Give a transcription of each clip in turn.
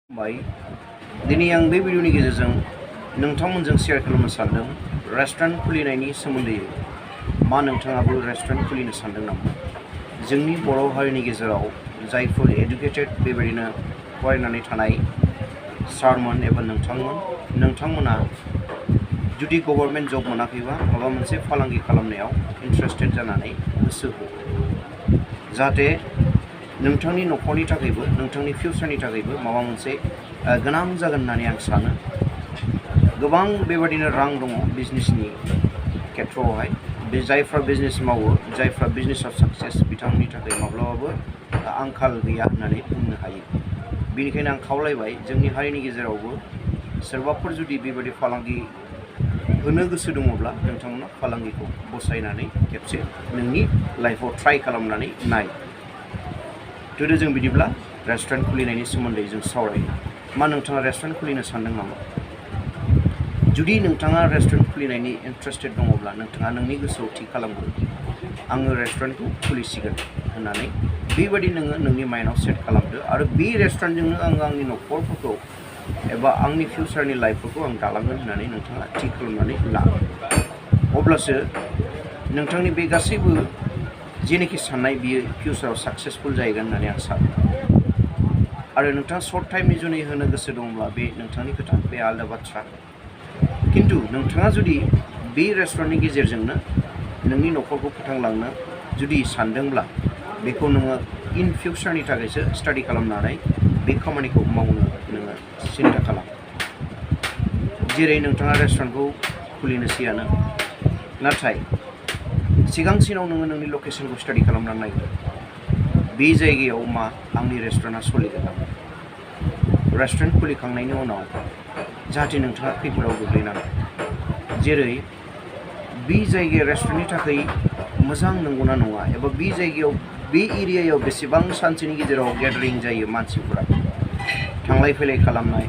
बाय दिनै आं बे भिडिअनि गेजेरजों नोंथांमोनजों शेयार खालामनो सानदों रेस्टुरेन्ट खुलिनायनि सोमोन्दै मा नोंथाङाबो रेस्टुरेन्ट खुलिनो सानदों नामा जोंनि बर' हारिनि गेजेराव जायफोर एडुकेटेड बेबायदिनो फरायनानै थानाय सारमोन एबा नोंथांमोना जुदि गभर्नमेन्ट जब मोनाखैबा माबा मोनसे फालांगि खालामनायाव इन्टारेस्टेड जानानै गोसो हो जाहाथे नोंथांनि न'खरनि थाखायबो नोंथांनि फिउचारनि थाखायबो माबा मोनसे गोनां जागोन होननानै आं सानो गोबां बेबादिनो रां दङ बिजनेसनि खेथ्रआवहाय बे जायफ्रा बिजनेस मावो जायफ्रा बिजनेसआव साक्सेस बिथांमोननि थाखाय माब्लाबाबो आंखाल गैया होननानै बुंनो हायो बेनिखायनो आं खावलायबाय जोंनि हारिनि गेजेरावबो सोरबाफोर जुदि बेबायदि फालांगि होनो गोसो दङब्ला नोंथांमोना फालांगिखौ बसायनानै खेबसे नोंनि लाइफआव ट्राइ खालामनानै नाय जुदि जों बिदिब्ला रेस्टुरेन्ट खुलिनायनि सोमोन्दै जों सावरायो मा नोंथाङा रेस्टुरेन्ट खुलिनो सानदों नामा जुदि नोंथाङा रेस्टुरेन्ट खुलिनायनि इन्टारेस्टेड दङब्ला नोंथाङा नोंनि गोसोआव थि खालामगोन आङो रेस्टुरेन्टखौ खुलिसिगोन होननानै बेबायदि नोङो नोंनि माइन्डआव सेट खालामदो आरो बे रेस्टुरेन्टजोंनो आङो आंनि न'खरफोरखौ एबा आंनि फिउचारनि लाइफफोरखौ आं दालांगोन होननानै नोंथाङा थि खालामनानै ला अब्लासो नोंथांनि बे गासैबो जेनोखि साननाय बियो फिउचाराव साक्सेसफुल जाहैगोन होननानै आं सानो आरो नोंथाङा सर्ट टाइमनि जुनै होनो गोसो दंब्ला बे नोंथांनि खोथा बे आलादा बाथ्रा खिन्थु नोंथाङा जुदि बे रेस्टुरेन्टनि गेजेरजोंनो नोंनि न'खरखौ फोथांलांनो जुदि सानदोंब्ला बेखौ नोङो इन फिउचारनि थाखायसो स्टाडि खालामनानै बे खामानिखौ मावनो नोङो सिन्था खालाम जेरै नोंथाङा रेस्टुरेन्टखौ खुलिनोसैयानो नाथाय सिगांसिनाव नोङो नोंनि लकेसनखौ स्टाडि खालामनानै नायदो बे जायगायाव मा आंनि रेस्टुरेन्टआ सोलिगोन रेस्टुरेन्ट खुलिखांनायनि उनाव जाहाथे नोंथाङा खैफोदाव गोग्लैनाङा जेरै बे जायगाया रेस्टुरेन्टनि थाखाय मोजां नंगौना नङा एबा बे जायगायाव बे एरियायाव बेसेबां सानसेनि गेजेराव गेदारिं जायो मानसिफोरा थांलाय फैलाय खालामनाय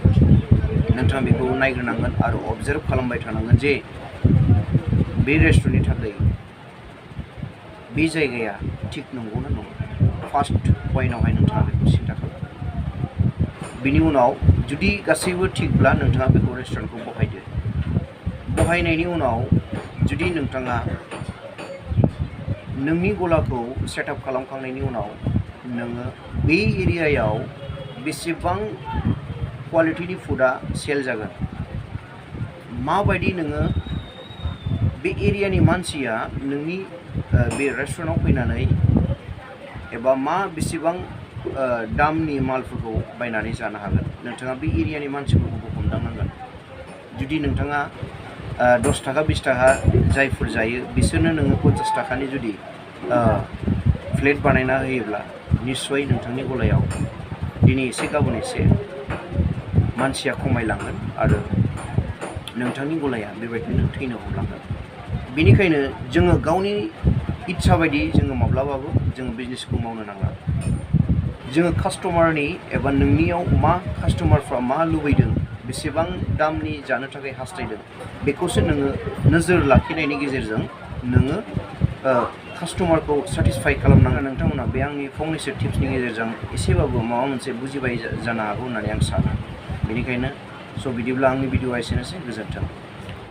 नोंथाङा बेखौ नायग्रोनांगोन आरो अबजार्भ खालामबाय थानांगोन जे बे रेस्टुरेन्टनि थाखाय बे जायगाया थिग नंगौना नङा फार्स्ट पइन्टआवहाय नोंथाङा बेखौ सिन्था खालाम बिनि उनाव जुदि गासैबो थिगब्ला नोंथाङा बेखौ रेस्टुरेन्टखौ बहायदो बहायनायनि उनाव जुदि नोंथाङा नोंनि गलाखौ सेटआप खालामखांनायनि उनाव नोङो बे एरियायाव बेसेबां क्वालिटिनि फुडा सेल जागोन माबायदि नोङो बे एरियानि मानसिया नोंनि बे रेस्टुरेन्टआव फैनानै एबा बेसेबां दामनि मालफोरखौ बायनानै जानो हागोन नोंथाङा बे एरियानि मानसिफोरखौ हमदांनांगोन जुदि नोंथाङा 10 थाखा 20 थाखा जायफोर जायो बिसोरनो नोङो 50 थाखानि जुदि प्लेट बानायना होयोब्ला निस्सय नोंथांनि गलायाव दिनै एसे गाबोन एसे मानसिया खमायलांगोन आरो नोंथांनि गलाया बेबायदिनो थैनो हमलांगोन बेनिखायनो जोङो गावनि इच्छा बायदि जोङो माब्लाबाबो जोङो बिजनेसखौ मावनो नाङा जोङो कास्टमारनि एबा नोंनियाव कास्टमारफ्रा मा लुबैदों बेसेबां दामनि जानो थाखाय हास्थायदों बेखौसो नोङो नोजोर लाखिनायनि गेजेरजों नोङो कास्टमारखौ सेटिसफाइ खालामनांगोन नोंथांमोना बे आंनि फंनैसो टिप्सनि गेजेरजों एसेबाबो माबा मोनसे बुजिबाय जानो हागौ होननानै आं सानो बेनिखायनो बिदिब्ला आंनि भिडिअआ एसेनोसै गोजोन्थों